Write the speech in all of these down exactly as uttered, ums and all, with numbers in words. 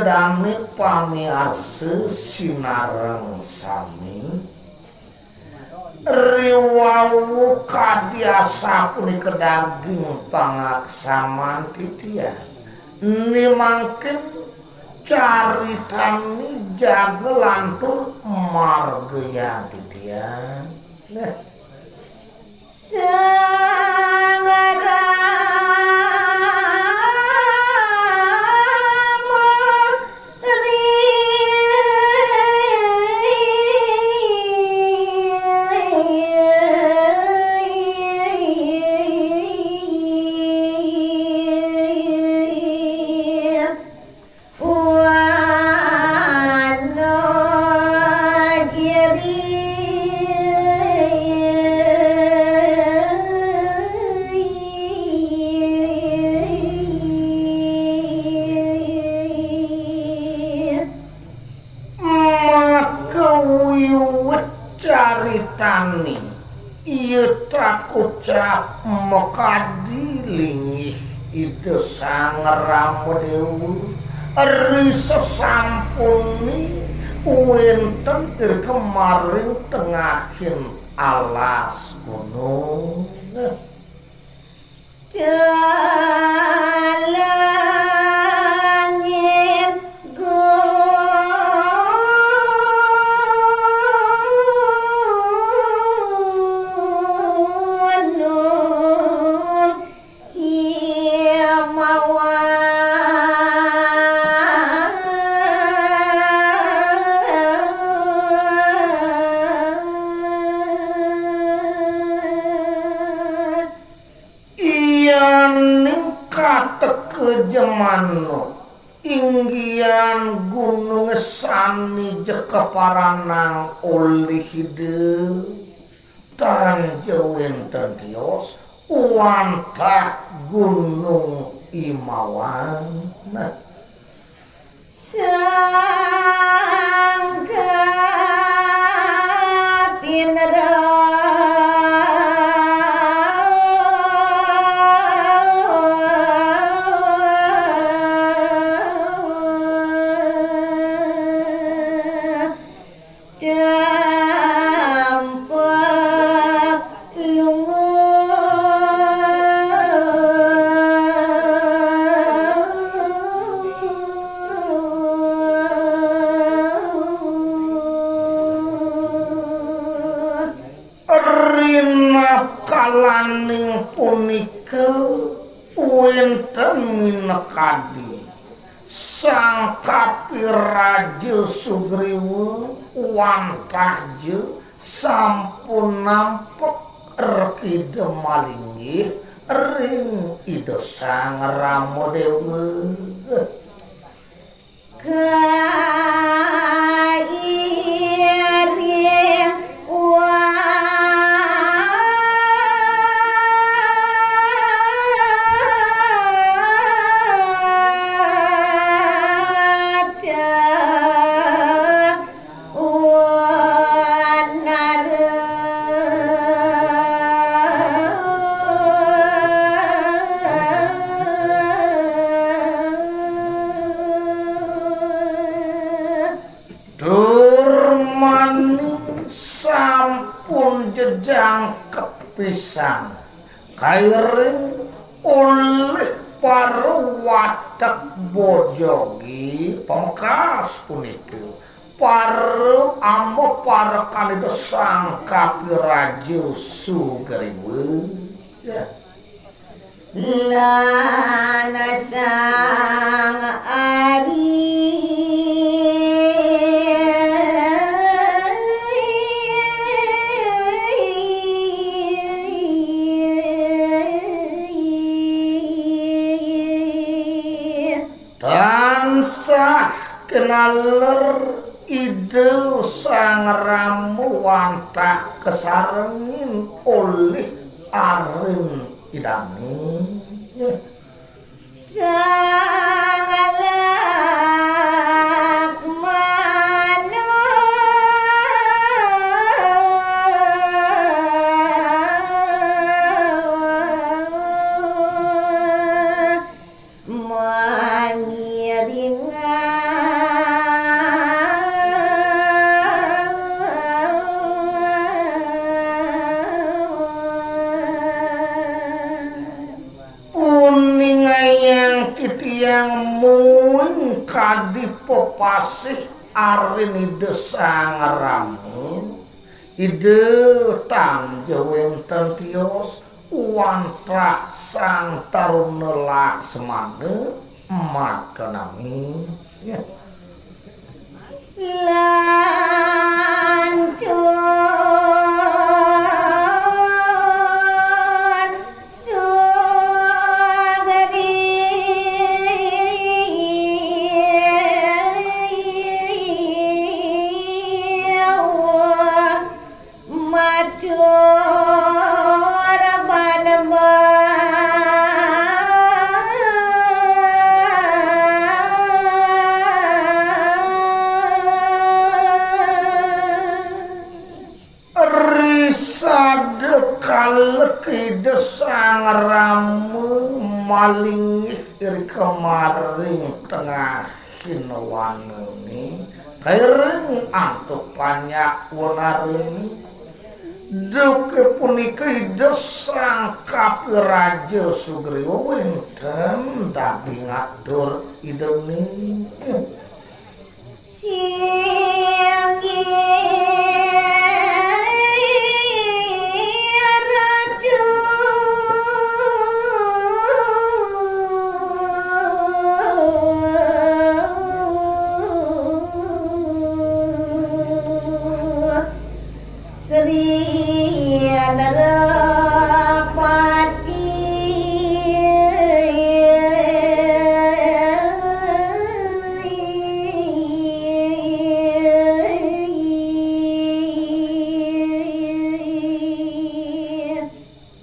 Dane pamiarsa sinareng sami, riwau kadi asapunika daging pangaksaman titiang. Ni mangkin caritane jaga lantur margiang titiang. Nah. Sang Rama ri Wonogiri. Maka wiwit caritane, iya takucap makadi linggih Ida Sang Ramadewa, ri sesampune wenten ing kemaring tengahing alas gunung. Dalanging gunung himawan. Yaning kateka ja manuk, inggihan gununge sane ja kaparanang olih Ida, tan ja wenten tios wantah gunung imawan. Nah. Sang Kapindra. Dampak lunga. Rinakalaning punika wenten minakadi Sang Kapiraja Sugriwa wantah ja sampun nampek rekida malinggih ring Ida Sang Ramadewa. Kairing wada wanara. Tur mani sampun jejangkep pisan kairing olih para watek bojogi pamekas punika, para amba parekan Ida Sang Kapiraja Sugriwa. Ya. Lan Sang Ari. Tansah kinaler Ida Sang Rama wantah kasarengin olih arin Idane. Sang Laksmana. Mangiringan pepasih arin Ida Sang Rama, Ida tan ja wénten tios, wantah Sang Taruna Laksmana makanami. Lanjut sugri matur banembang. Ri sada kala Ida Sang Rama malinggih ri kemaring tengahing wanané, kairing antuk panjak wenarané. Duké punika Ida Sang Kapiraja Sugriwa wénten daging atur Idané. Singgih Ratu. Sri Narapati.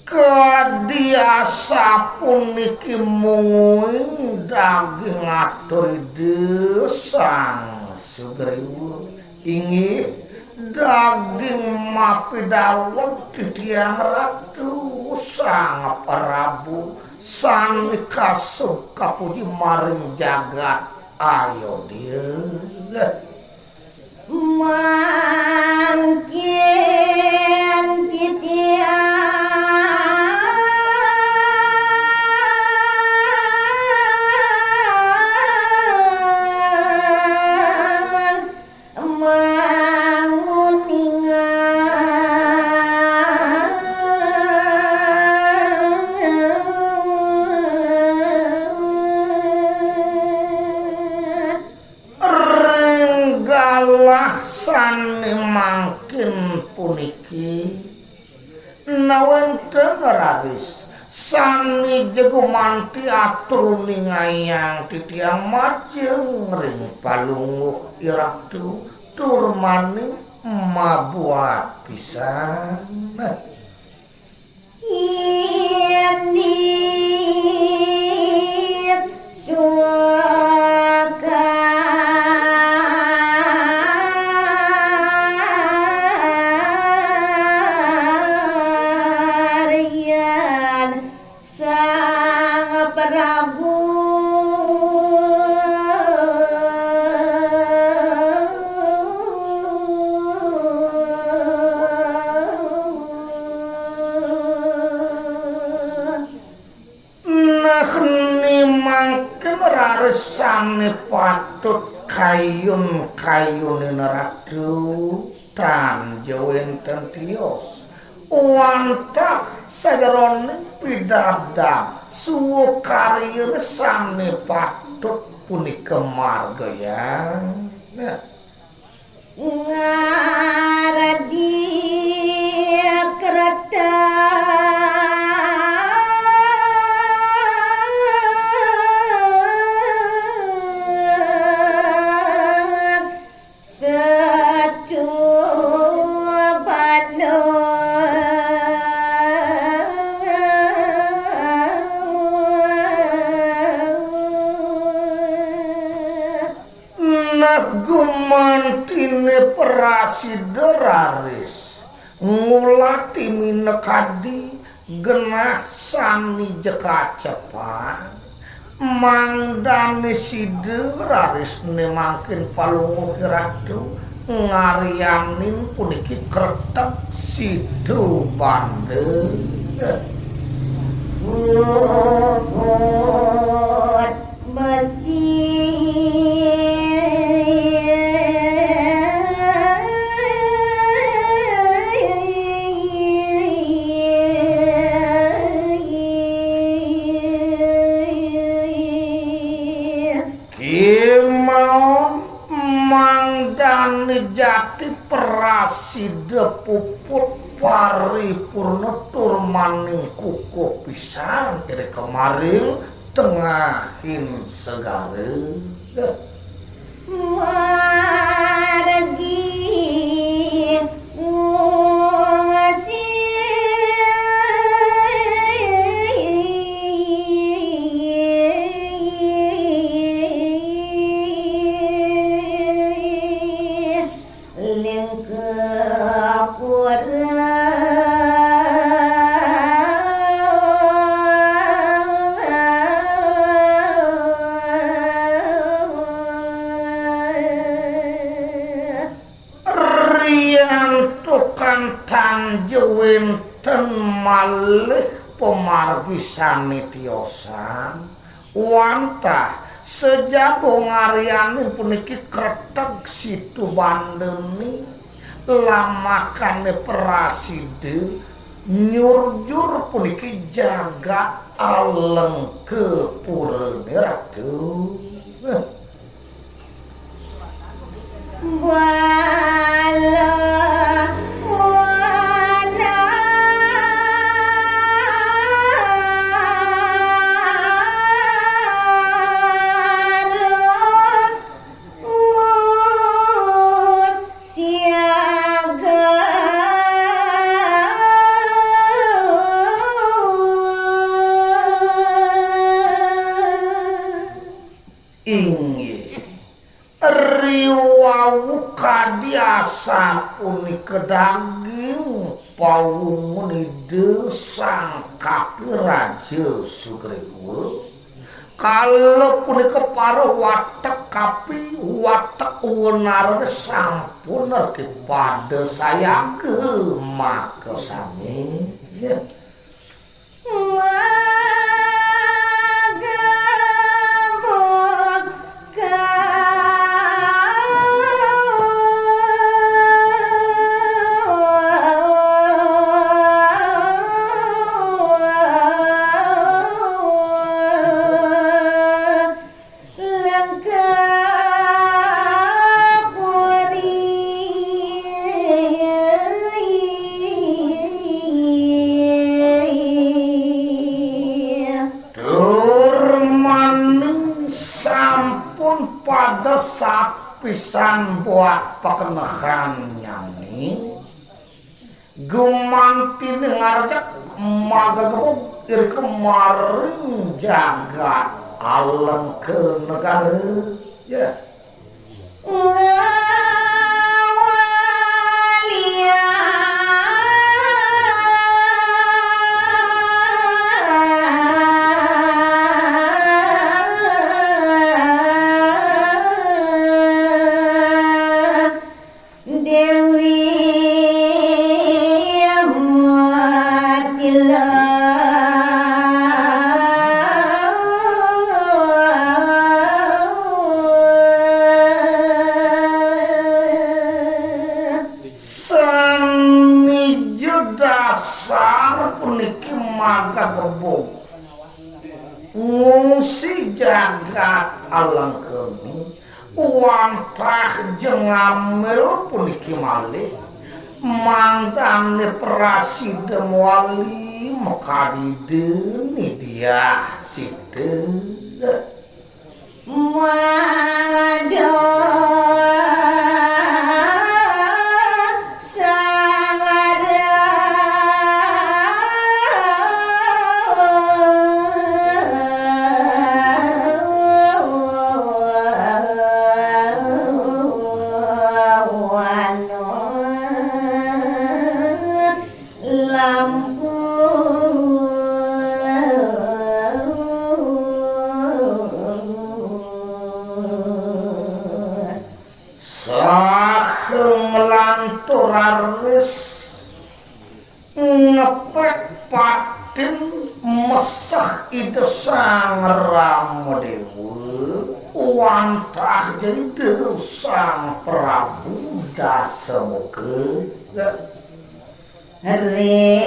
Kadi asapuniki mungguing daging atur Ida Sang Sugriwa. Inggih, daging mapidaweg titiang Ratu Sang Prabu, sané kasub kapuji maring jagat Ayodya. Mangkin titiang manguningan ring galah sané mangkin puniki. Nah, wénten raris sané ja gumanti atur uningayang titiang majeng ring Palungguh Iratu tur maning mabuat pisan. Indik sukaryan Sang Prabu. Nah, né mangkin raris sané patut kayun-kayunin Ratu, tan ja wénten tios. Wantah sajeroning pidabdab sukaryan sané patut punika margayang. Nah. Ngardi kreta setu bandung. Nah, gumantiné prasida raris ngulati minakadi genah sané ja kacepan, mangdané sida raris né mangkin Palungguh Ratu ngaryanin puniki kreteg sida bandung. Puput becik. Mangdane jati prasida puput paripurna tur maningkukuh pisan iri kemaring tengahing segara. Margi ngungsi lingkepura. Riantukan tan ja wenten malih pamargi sane tiosan, wantah sajago ngaryanin puniki kreteg Situ Bandeni, lamakane prasida nyurjur puniki jagat Alengkapurane, Ratu. Bala Inggih. Riwau kadi asapunika daging pawungun Ida Sang Kapi Raja Sugriwa. Kala punika para watek kapi, watek wenarane sampun reki pada sayaga makasami. Ya. Lengkapuri. Tur maning sampun pada sapisan buat pakenehan nyami. Gumanti ngarejek magagebug iri kemaring jagat Alengka Negara. Ya. Ngawalian. Dewi Mutilus. Sami ja dasar puniki magagebug. Ngungsi jagat Alengkeni, wantah ja ngambil puniki malih, mangdane prasida mawali makadi Ida Sita. Mangda sangara. Lampus. Saha nglantur raris ngepek patin meseh Ida Sang Ramadewa, wantah ja Ida Sang Prabu Dasamuka. Risolahnya.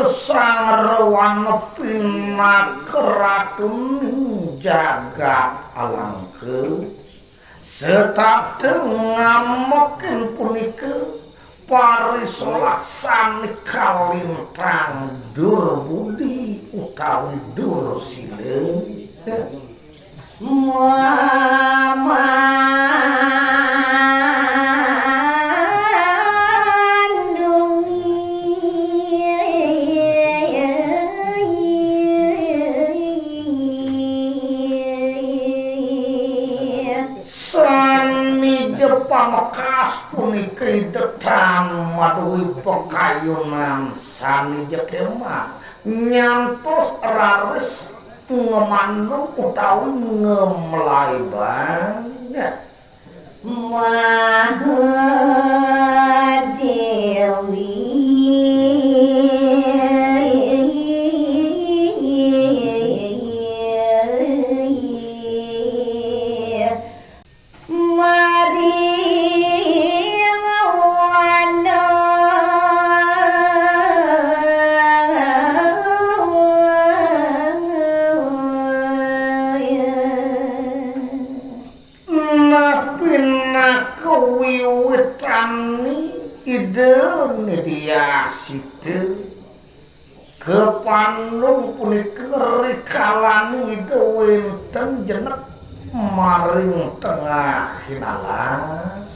Sang Rawana pinaka ratuning jagat Alangka, setata ngamekin punika parisolah sane kalintang dur budi utawi dur sila. Sane ja pamekas punika Ida tan madué pakayunan sane ja kemah, nyantos raris ngemandung utawi ngemlaiban. Mahadewi. Nah, pinaka wiwitane Ida Nidya Sita kapandung punika, rikalaning Ida wenten jenek maring tengahing alas.